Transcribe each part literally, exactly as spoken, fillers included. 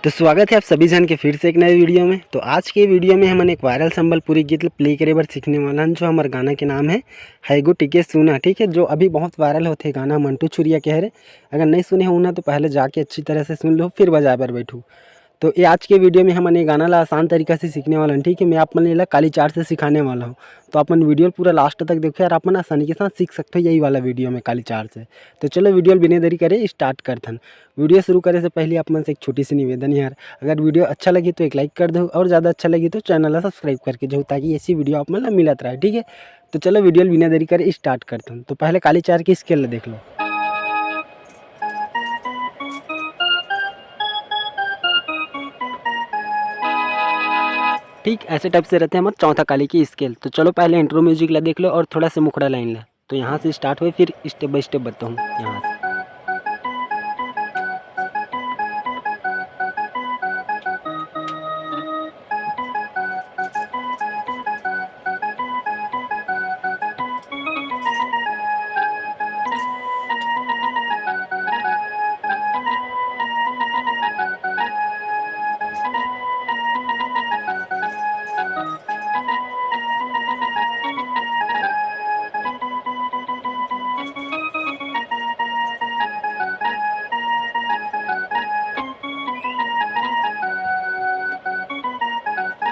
तो स्वागत है आप सभी झन के फिर से एक नए वीडियो में। तो आज के वीडियो में हमन एक वायरल संबलपुरी गीत ल प्ले करे बर सीखने वाला हन, जो हमर गाना के नाम है "हैगो टिके सुना", ठीक है, जो अभी बहुत वायरल होथे गाना, मंटू छुरिया के हरे। अगर नहीं सुने हो ना, तो पहले जाके अच्छी तरह से सुन लो, फिर बजाए बर बैठू। तो ये आज के वीडियो में हमन ये गाना ला आसान तरीका से सीखने वाला हन, ठीक है। मैं आप मन ला काली चार से सिखाने वाला हूँ, तो आप मन वीडियो पूरा लास्ट तक देखो यार, आप मन आसानी के साथ सीख सकते हो यही वाला वीडियो में काली चार से। तो चलो वीडियो बिना देरी करे स्टार्ट करथन। वीडियो शुरू करे से पहले आप मन से एक छोटी सी निवेदन है यार, अगर वीडियो अच्छा लगी तो एक लाइक कर दो और ज़्यादा अच्छा लगी तो चैनल ला सब्सक्राइब करके जाओ, ताकि ऐसी वीडियो आप मन ला मिलत रहे, ठीक है। तो चलो वीडियो बिना देरी करे स्टार्ट करथन। तो पहले काली चार के स्केल ला देख लो। ठीक ऐसे टाइप से रहते हैं हमारे चौथा काली की स्केल। तो चलो पहले इंट्रो म्यूजिक ला देख लो और थोड़ा सा मुखड़ा लाइन ला। तो यहाँ से स्टार्ट हुए, फिर स्टेप बाय स्टेप बताऊँ यहाँ से।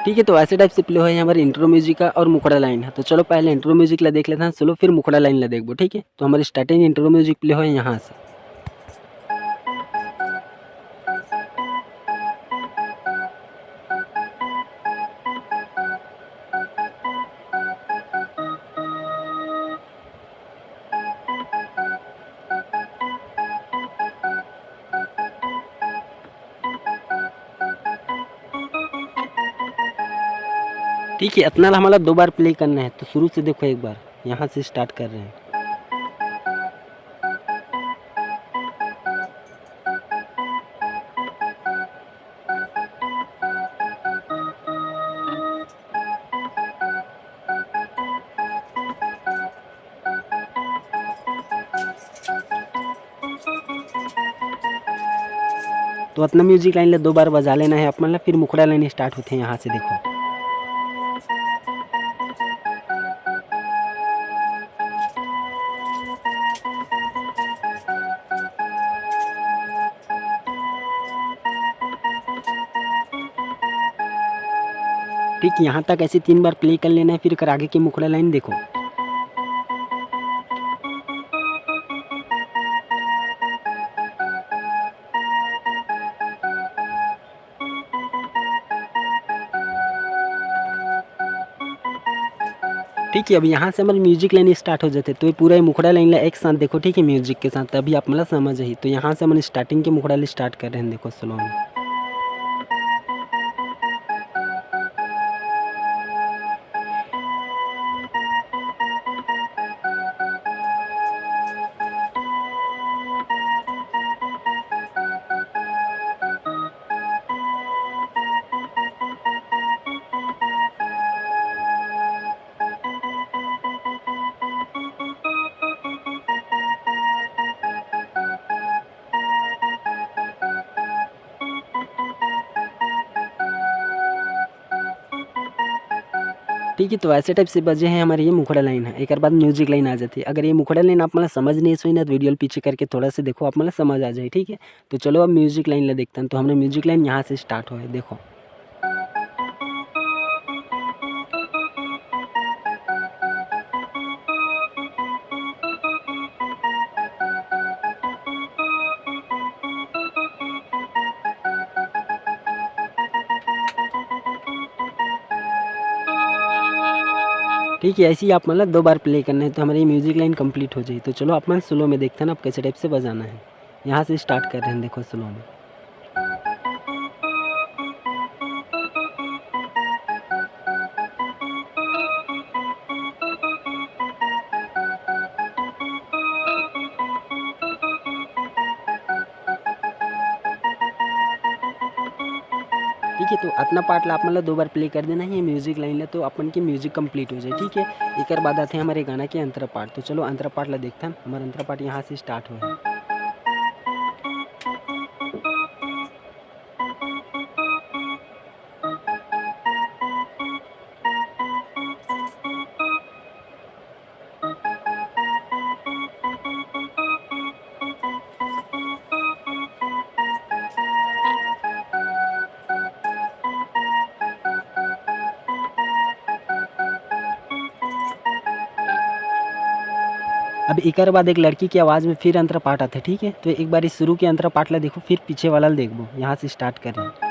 ठीक है, तो ऐसे टाइप से प्ले होए हमारे इंट्रो म्यूजिक का और मुखड़ा लाइन है। तो चलो पहले इंट्रो म्यूजिक ला देख लेते हैं, चलो फिर मुखड़ा लाइन ला देखबो, ठीक है। तो हमारे स्टार्टिंग इंट्रो म्यूजिक प्ले होए यहाँ से। ठीक है, इतना ला हमला दो बार प्ले करना है। तो शुरू से देखो एक बार, यहाँ से स्टार्ट कर रहे हैं। तो इतना म्यूजिक लाइन ला दो बार बजा लेना है आप मन ला, फिर मुखड़ा लाइन स्टार्ट होथे यहाँ से, देखो। ठीक, यहाँ तक ऐसे तीन बार प्ले कर लेना है, फिर कर आगे की मुखड़ा लाइन देखो। ठीक है, अब यहाँ से हमारे म्यूजिक लाइन स्टार्ट हो जाते, तो ये पूरा ये मुखड़ा लाइन ला एक साथ देखो, ठीक है, म्यूजिक के साथ, तभी आप मतलब समझ ही। तो यहाँ से हमन स्टार्टिंग के मुखड़ा ले स्टार्ट कर रहे हैं, देखो स्लो में। ठीक है, तो ऐसे टाइप से बजे हैं हमारे ये मुखड़ा लाइन है। एक बाद म्यूजिक लाइन आ जाती है। अगर ये मुखड़ा लाइन आप मतलब समझ नहीं सोई ना, तो वीडियो पीछे करके थोड़ा सा देखो, आप मतलब समझ आ जाए। ठीक है, तो चलो अब म्यूजिक लाइन ला देखते हैं। तो हमने म्यूजिक लाइन यहाँ से स्टार्ट हुआ है, देखो। ठीक है, ऐसे ही आप मतलब दो बार प्ले करना है, तो हमारी म्यूजिक लाइन कंप्लीट हो जाए। तो चलो आप मन स्लो में देखते हैं ना, आप कैसे टाइप से बजाना है। यहाँ से स्टार्ट कर रहे हैं, देखो स्लो में। ठीक है, तो अतना पार्ट ला आप मन ला दो बार प्ले कर देना है, म्यूजिक लाइन ला, तो अपन के म्यूजिक कंप्लीट हो जाए। ठीक है, एकर बाद आते हैं हमारे गाना के अंतरा पार्ट। तो चलो अंतरा पार्ट ला देखते हैं, हमारा अंतरा पार्ट यहाँ से स्टार्ट हुआ है। अब एकर बाद एक लड़की के आवाज़ में फिर अंतरा पाठ आथे, ठीक है। तो एक बार इस शुरू के अंतरा पाठ ला देखो, फिर पीछे वाला ला देखबो। यहाँ से स्टार्ट कर रहे हैं।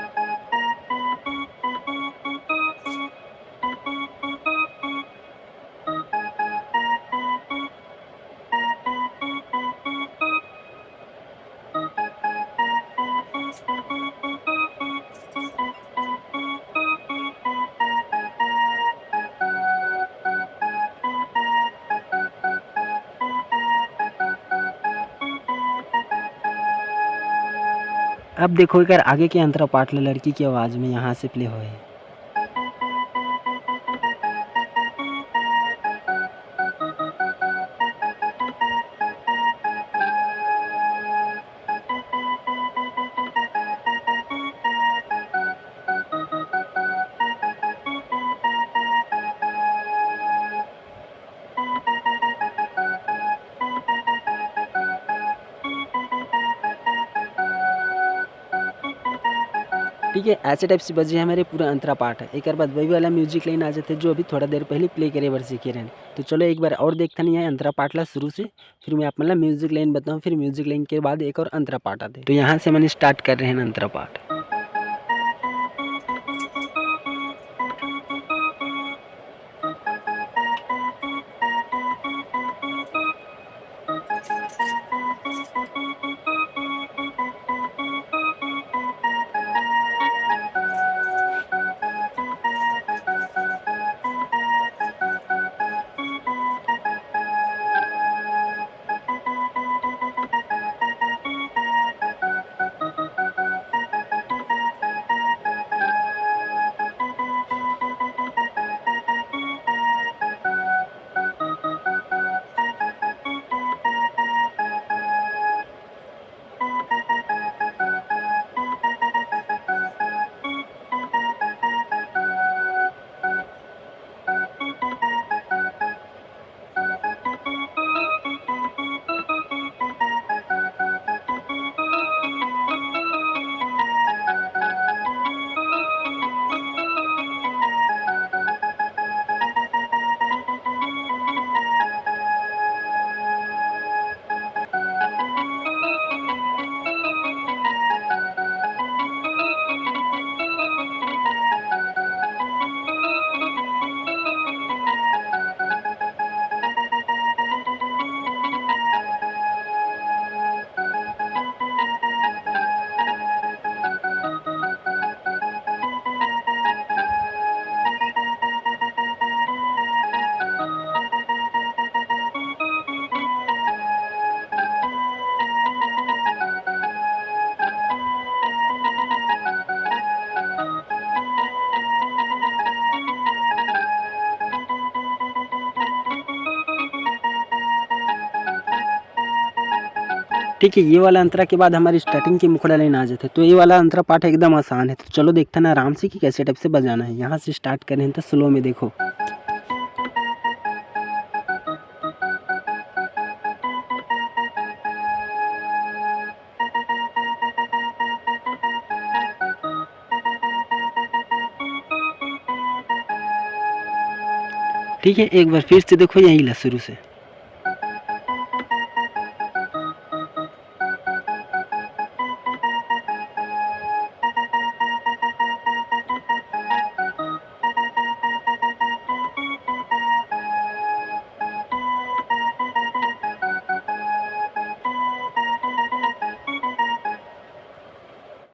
अब देखो, एकर आगे के अंतरा पाठ ल लड़की के आवाज़ में यहाँ से प्ले होए। ठीक है, ऐसे टाइप से बजे हमारे पूरा अंतरा पाठ है। एक बार वही वाला म्यूजिक लाइन आ जाते, जो अभी थोड़ा देर पहले प्ले करे बर सीखे रहे। तो चलो, एक बार और देखते नहीं है अंतरा पाठ ला शुरू से, फिर मैं आप मतलब म्यूजिक लाइन बताऊँ, फिर म्यूजिक लाइन के बाद एक और अंतरा पाठ आते। तो यहाँ से मैंने स्टार्ट कर रहे हैं अंतरा पाठ। ठीक है, ये वाला अंतरा के बाद हमारी स्टार्टिंग की मुखड़ा लाइन आ जाते। तो ये वाला अंतरा पाठ एकदम आसान है। तो चलो देखते हैं ना आराम से कि कैसे टाइप से बजाना है। यहाँ से स्टार्ट करें तो स्लो में देखो। ठीक है, एक बार फिर से देखो यही ला शुरू से।